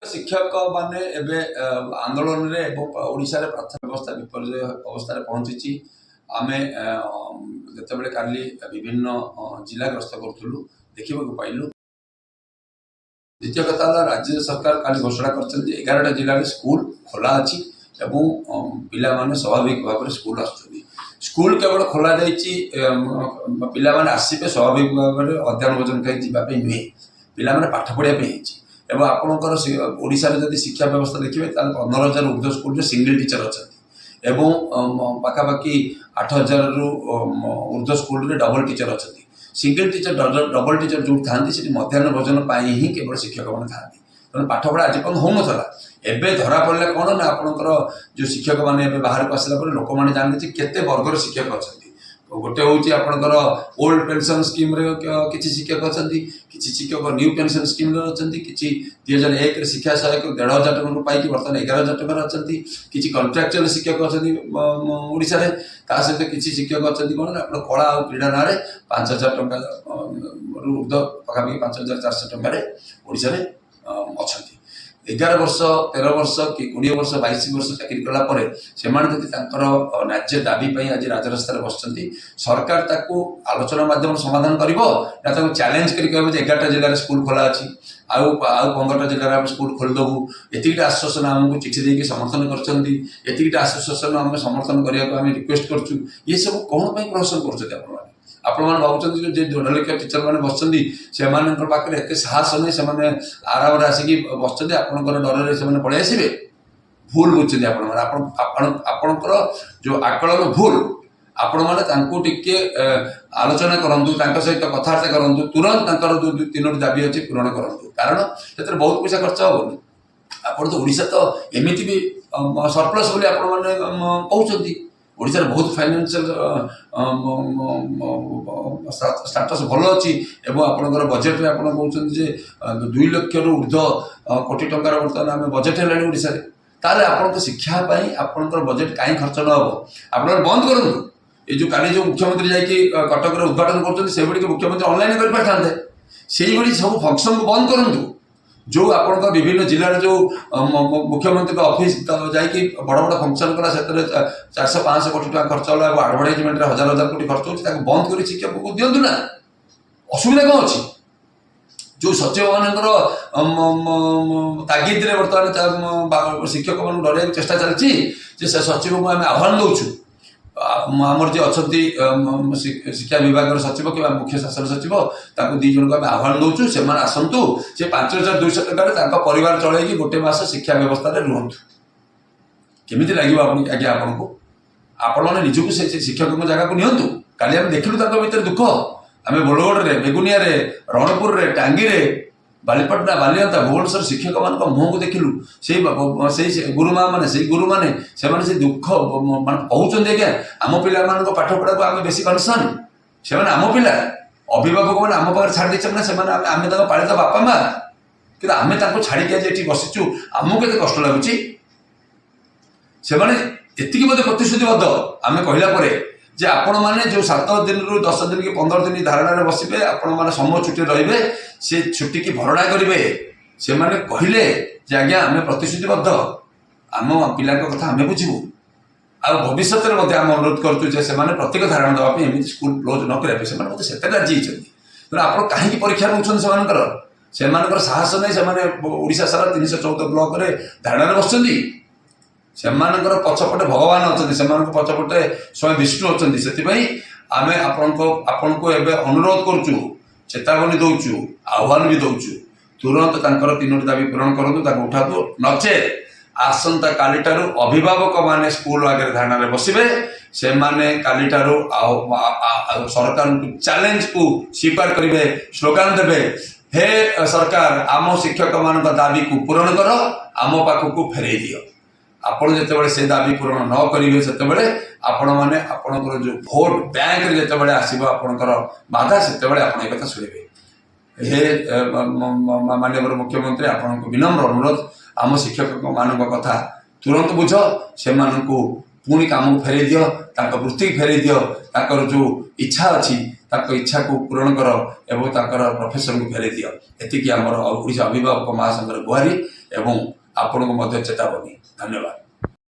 ଶିକ୍ଷକମାନେ ଏବେ ଆନ୍ଦୋଳନରେ ଏବଂ ଓଡ଼ିଶାରେ ପ୍ରାଥମିକ ବ୍ୟବସ୍ଥା ବିପର୍ଯ୍ୟୟ ଅବସ୍ଥାରେ ପହଞ୍ଚିଛି। ଆମେ ଯେତେବେଳେ କାଲି ବିଭିନ୍ନ ଜିଲ୍ଲା ଗସ୍ତ କରୁଥିଲୁ, ଦେଖିବାକୁ ପାଇଲୁ। ଦ୍ୱିତୀୟ କଥା ହେଲା, ରାଜ୍ୟ ସରକାର କାଲି ଘୋଷଣା କରିଛନ୍ତି ଯେ 11ଟା ଜିଲ୍ଲାରେ ସ୍କୁଲ ଖୋଲା ଅଛି ଏବଂ ପିଲାମାନେ ସ୍ୱାଭାବିକ ଭାବରେ ସ୍କୁଲ ଆସୁଛନ୍ତି। ସ୍କୁଲ କେବଳ ଖୋଲା ଯାଇଛି, ପିଲାମାନେ ଆସିବେ, ସ୍ୱାଭାବିକ ଭାବରେ ମଧ୍ୟାହ୍ନ ଭୋଜନ ଖାଇ ଯିବା ପାଇଁ ନୁହେଁ, ପିଲାମାନେ ପାଠ ପଢ଼ିବା ପାଇଁ ହେଇଛି। ଏବଂ ଆପଣଙ୍କର ଓଡ଼ିଶାରେ ଯଦି ଶିକ୍ଷା ବ୍ୟବସ୍ଥା ଦେଖିବେ, ତାହେଲେ 15,000 ଉର୍ଦ୍ଧ୍ୱ ସ୍କୁଲରେ ସିଙ୍ଗଲ ଟିଚର ଅଛନ୍ତି ଏବଂ ପାଖାପାଖି 8,000ରୁ ଉର୍ଦ୍ଧ୍ୱ ସ୍କୁଲରେ ଡବଲ ଟିଚର ଅଛନ୍ତି। ସିଙ୍ଗଲ ଟିଚର, ଡବଲ ଟିଚର ଯେଉଁଠି ଥାନ୍ତି, ସେଠି ମଧ୍ୟାହ୍ନ ଭୋଜନ ପାଇଁ ହିଁ କେବଳ ଶିକ୍ଷକମାନେ ଥାନ୍ତି। ତେଣୁ ପାଠପଢ଼ା ଆଜି ପର୍ଯ୍ୟନ୍ତ ହେଉନଥିଲା। ଏବେ ଧରା ପଡ଼ିଲା କ'ଣ ନା, ଆପଣଙ୍କର ଯେଉଁ ଶିକ୍ଷକମାନେ ଏବେ ବାହାରକୁ ଆସିଲା ପରେ ଲୋକମାନେ ଜାଣିଲେ ଯେ କେତେ ବର୍ଗର ଶିକ୍ଷକ ଅଛନ୍ତି। ଗୋଟେ ହେଉଛି ଆପଣଙ୍କର ଓଲ୍ଡ ପେନସନ୍ ସ୍କିମ୍ରେ କିଛି ଶିକ୍ଷକ ଅଛନ୍ତି, କିଛି ଶିକ୍ଷକ ନ୍ୟୁ ପେନସନ୍ ସ୍କିମ୍ରେ ଅଛନ୍ତି, କିଛି 2001ରେ ଶିକ୍ଷା ସହାୟକ 1500 ଟଙ୍କାରୁ ପାଇକି ବର୍ତ୍ତମାନ 11,000 ଟଙ୍କାରେ ଅଛନ୍ତି, କିଛି କଣ୍ଟ୍ରାକ୍ଚୁଆଲ ଶିକ୍ଷକ ଅଛନ୍ତି ଓଡ଼ିଶାରେ। ତା ସହିତ କିଛି ଶିକ୍ଷକ ଅଛନ୍ତି କ'ଣ ନା, ଆପଣ କଳା ଆଉ କ୍ରୀଡ଼ା ନାଁରେ 5000 ଟଙ୍କା ରୁ ଉର୍ଦ୍ଧ୍ୱ, ପାଖାପାଖି 5400 ଟଙ୍କାରେ ଓଡ଼ିଶାରେ ଅଛନ୍ତି। 11 ବର୍ଷ, 13 ବର୍ଷ କି 20 ବର୍ଷ, 22 ବର୍ଷ ଚାକିରି କଲା ପରେ ସେମାନେ ଯଦି ତାଙ୍କର ନ୍ୟାଯ୍ୟ ଦାବି ପାଇଁ ଆଜି ରାଜରାସ୍ତାରେ ବସିଛନ୍ତି, ସରକାର ତାକୁ ଆଲୋଚନା ମାଧ୍ୟମରେ ସମାଧାନ କରିବ ନା ତାକୁ ଚ୍ୟାଲେଞ୍ଜ କରି କହିବ ଯେ 11ଟା ଜିଲ୍ଲାରେ ସ୍କୁଲ ଖୋଲା ଅଛି, ଆଉ 15ଟା ଜିଲ୍ଲାରେ ଆମେ ସ୍କୁଲ ଖୋଲିଦେବୁ? ଏତିକିଟା ଆଶ୍ୱାସନା ଆମକୁ ଚିଠି ଦେଇକି ସମର୍ଥନ କରିଛନ୍ତି, ଏତିକିଟା ଆସୋସିଏସନ ଆମେ ସମର୍ଥନ କରିବାକୁ ଆମେ ରିକ୍ୱେଷ୍ଟ କରୁଛୁ। ଏସବୁ କ'ଣ ପାଇଁ ପ୍ରହସନ କରୁଛନ୍ତି ଆପଣମାନେ? ଆପଣମାନେ ଭାବୁଛନ୍ତି ଯେ 1.5 ଲକ୍ଷ ଟିଚର ମାନେ ବସିଛନ୍ତି, ସେମାନଙ୍କ ପାଖରେ ଏତେ ସାହସ ନାହିଁ, ସେମାନେ ଆରାମରେ ଆସିକି ବସିଛନ୍ତି, ଆପଣଙ୍କର ଡରରେ ସେମାନେ ପଳେଇ ଆସିବେ? ଭୁଲ ବୁଝୁଛନ୍ତି ଆପଣମାନେ। ଆପଣ ଆପଣଙ୍କର ଯେଉଁ ଆକଳନ ଭୁଲ। ଆପଣମାନେ ତାଙ୍କୁ ଟିକେ ଆଲୋଚନା କରନ୍ତୁ, ତାଙ୍କ ସହିତ କଥାବାର୍ତ୍ତା କରନ୍ତୁ, ତୁରନ୍ତ ତାଙ୍କର ଯେଉଁ ଦୁଇ ତିନୋଟି ଦାବି ଅଛି ପୂରଣ କରନ୍ତୁ। କାରଣ ସେଥିରେ ବହୁତ ପଇସା ଖର୍ଚ୍ଚ ହେବନି। ଆପଣ ତ ଓଡ଼ିଶା ତ ଏମିତି ବି ସରପ୍ଲସ୍ ବୋଲି ଆପଣମାନେ କହୁଛନ୍ତି। ଓଡ଼ିଶାରେ ବହୁତ ଫାଇନାନ୍ସିଆଲ ଷ୍ଟାଟସ୍ ଭଲ ଅଛି ଏବଂ ଆପଣଙ୍କର ବଜେଟରେ ଆପଣ କହୁଛନ୍ତି ଯେ 2 ଲକ୍ଷରୁ ଉର୍ଦ୍ଧ୍ୱ କୋଟି ଟଙ୍କାର ବର୍ତ୍ତମାନ ଆମେ ବଜେଟ୍ ହେଲାଣି ଓଡ଼ିଶାରେ। ତାହେଲେ ଆପଣଙ୍କ ଶିକ୍ଷା ପାଇଁ ଆପଣଙ୍କର ବଜେଟ୍ କାହିଁ ଖର୍ଚ୍ଚ ନ ହେବ? ଆପଣମାନେ ବନ୍ଦ କରନ୍ତୁ। ଏ ଯେଉଁ କାଲି ଯେଉଁ ମୁଖ୍ୟମନ୍ତ୍ରୀ ଯାଇକି କଟକରେ ଉଦ୍ଘାଟନ କରୁଛନ୍ତି, ସେଗୁଡ଼ିକ ମୁଖ୍ୟମନ୍ତ୍ରୀ ଅନଲାଇନ୍ କରିପାରିଥାନ୍ତେ। ସେଇଭଳି ସବୁ ଫଙ୍କସନକୁ ବନ୍ଦ କରନ୍ତୁ। ଯେଉଁ ଆପଣଙ୍କ ବିଭିନ୍ନ ଜିଲ୍ଲାରେ ଯେଉଁ ମୁଖ୍ୟମନ୍ତ୍ରୀଙ୍କ ଅଫିସ ଯାଇକି ବଡ଼ ବଡ଼ ଫଙ୍କସନ କଲା, ସେଥିରେ 400-500 କୋଟି ଟଙ୍କା ଖର୍ଚ୍ଚ ହେଲା ଏବଂ ଆଡ଼ଭର୍ଟାଇଜମେଣ୍ଟରେ ହଜାର ହଜାର କୋଟି ଖର୍ଚ୍ଚ ହେଉଛି, ତାକୁ ବନ୍ଦ କରି ଶିକ୍ଷକଙ୍କୁ ଦିଅନ୍ତୁ ନା। ଅସୁବିଧା କ'ଣ ଅଛି? ଯେଉଁ ସଚିବମାନଙ୍କର ତାଗିଦରେ ବର୍ତ୍ତମାନ ଶିକ୍ଷକମାନଙ୍କୁ ଡରାଇବାକୁ ଚେଷ୍ଟା ଚାଲିଛି ଯେ ସେ ସଚିବଙ୍କୁ ଆମେ ଆହ୍ୱାନ ଦେଉଛୁ, ଆମର ଯିଏ ଅଛନ୍ତି ଶିକ୍ଷା ବିଭାଗର ସଚିବ କିମ୍ବା ମୁଖ୍ୟ ଶାସନ ସଚିବ, ତାଙ୍କୁ ଦି ଜଣଙ୍କୁ ଆମେ ଆହ୍ୱାନ ଦେଉଛୁ, ସେମାନେ ଆସନ୍ତୁ, ସେ 5200 ଟଙ୍କାରେ ତାଙ୍କ ପରିବାର ଚଳେଇକି ଗୋଟେ ମାସ ଶିକ୍ଷା ବ୍ୟବସ୍ଥାରେ ରୁହନ୍ତୁ। କେମିତି ଲାଗିବ ଆପଣ ଆଜ୍ଞା ଆପଣଙ୍କୁ? ଆପଣମାନେ ନିଜକୁ ସେ ଶିକ୍ଷକଙ୍କ ଜାଗାକୁ ନିଅନ୍ତୁ। କାଲି ଆମେ ଦେଖିଲୁ ତାଙ୍କ ଭିତରେ ଦୁଃଖ। ଆମେ ବୋଲଗଡ଼ରେ, ବେଗୁନିଆରେ, ରଣପୁରରେ, ଟାଙ୍ଗିରେ, ବାଲିପାଟଣା, ବାଲିଅନ୍ତା, ଭୁବନେଶ୍ୱର ଶିକ୍ଷକମାନଙ୍କ ମୁହଁକୁ ଦେଖିଲୁ। ସେଇ ଗୁରୁମା ମାନେ, ସେଇ ଗୁରୁମାନେ, ସେମାନେ ସେ ଦୁଃଖ ମାନେ କହୁଛନ୍ତି, ଆଜ୍ଞା, ଆମ ପିଲାମାନଙ୍କ ପାଠ ପଢ଼ାକୁ ଆମେ ବେଶୀ କନସର୍ନ। ସେମାନେ ଆମ ପିଲା, ଅଭିଭାବକମାନେ ଆମ ପାଖରେ ଛାଡ଼ି ଦେଇଛନ୍ତି ନା, ସେମାନେ ଆମେ ତାଙ୍କ ପାଳିତ ବାପା ମା। କିନ୍ତୁ ଆମେ ତାଙ୍କୁ ଛାଡ଼ିକି ଆଜି ଏଠି ବସିଛୁ, ଆମକୁ କେତେ କଷ୍ଟ ଲାଗୁଛି। ସେମାନେ ଏତିକି ମଧ୍ୟ ପ୍ରତିଶ୍ରୁତିବଦ୍ଧ, ଆମେ କହିଲା ପରେ ଯେ ଆପଣମାନେ ଯେଉଁ 7 ଦିନରୁ 10 ଦିନ କି 15 ଦିନ ଧାରଣାରେ ବସିବେ, ଆପଣମାନେ ସମୟ ଛୁଟିରେ ରହିବେ, ସେ ଛୁଟିକି ଭରଣା କରିବେ। ସେମାନେ କହିଲେ ଯେ ଆଜ୍ଞା, ଆମେ ପ୍ରତିଶ୍ରୁତିବଦ୍ଧ, ଆମ ପିଲାଙ୍କ କଥା ଆମେ ବୁଝିବୁ। ଆଉ ଭବିଷ୍ୟତରେ ମଧ୍ୟ ଆମେ ଅନୁରୋଧ କରୁଛୁ ଯେ ସେମାନେ ପ୍ରତ୍ୟେକ ଧାରଣା ଦେବା ପାଇଁ, ଏମିତି ସ୍କୁଲ କ୍ଲୋଜ୍ ନ କରିବା ପାଇଁ ସେମାନେ ମଧ୍ୟ ସେତେ ରାଜି ହେଇଛନ୍ତି। ତେଣୁ ଆପଣ କାହିଁକି ପରୀକ୍ଷା ନେଉଛନ୍ତି ସେମାନଙ୍କର? ସେମାନଙ୍କର ସାହସ ନାହିଁ। ସେମାନେ ଓଡ଼ିଶା ସାରା 314 ବ୍ଲକରେ ଧାରଣାରେ ବସିଛନ୍ତି। ସେମାନଙ୍କର ପଛପଟେ ଭଗବାନ ଅଛନ୍ତି, ସେମାନଙ୍କ ପଛପଟେ ସ୍ୱୟଂ ବିଷ୍ଣୁ ଅଛନ୍ତି। ସେଥିପାଇଁ ଆମେ ଆପଣଙ୍କୁ ଏବେ ଅନୁରୋଧ କରୁଛୁ, ଚେତାବନୀ ଦଉଛୁ, ଆହ୍ୱାନ ବି ଦଉଛୁ, ତୁରନ୍ତ ତାଙ୍କର ତିନୋଟି ଦାବି ପୂରଣ କରନ୍ତୁ, ତାକୁ ଉଠାନ୍ତୁ। ନଚେତ୍ ଆସନ୍ତା କାଲିଠାରୁ ଅଭିଭାବକମାନେ ସ୍କୁଲ ଆଗରେ ଧାରଣାରେ ବସିବେ। ସେମାନେ କାଲିଠାରୁ ଆଉ ସରକାରଙ୍କୁ ଚ୍ୟାଲେଞ୍ଜକୁ ସ୍ୱୀକାର କରିବେ, ସ୍ଲୋଗାନ ଦେବେ, ହେ ସରକାର, ଆମ ଶିକ୍ଷକମାନଙ୍କ ଦାବିକୁ ପୂରଣ କର, ଆମ ପାଖକୁ ଫେରେଇ ଦିଅ। ଆପଣ ଯେତେବେଳେ ସେ ଦାବି ପୂରଣ ନ କରିବେ, ସେତେବେଳେ ଆପଣମାନେ ଆପଣଙ୍କର ଯେଉଁ ଭୋଟ ବ୍ୟାଙ୍କରେ ଯେତେବେଳେ ଆସିବ ଆପଣଙ୍କର ବାଧା, ସେତେବେଳେ ଆପଣ ଏ କଥା ଶୁଣିବେ। ହେ ମାନ୍ୟବର ମୁଖ୍ୟମନ୍ତ୍ରୀ, ଆପଣଙ୍କୁ ବିନମ୍ର ଅନୁରୋଧ, ଆମ ଶିକ୍ଷକମାନଙ୍କ କଥା ତୁରନ୍ତ ବୁଝ, ସେମାନଙ୍କୁ ପୁଣି କାମକୁ ଫେରେଇ ଦିଅ, ତାଙ୍କ ବୃତ୍ତିକି ଫେରେଇ ଦିଅ, ତାଙ୍କର ଯେଉଁ ଇଚ୍ଛା ଅଛି ତାଙ୍କ ଇଚ୍ଛାକୁ ପୂରଣ କର ଏବଂ ତାଙ୍କର ପ୍ରଫେସନକୁ ଫେରେଇ ଦିଅ। ଏତିକି ଆମର ଓଡ଼ିଶା ଅଭିଭାବକ ମହାସଂଘର ଗୁହାରି। ଏବଂ ଆପଣଙ୍କୁ ମଧ୍ୟ ଚେତାବନୀ। ଧନ୍ୟବାଦ।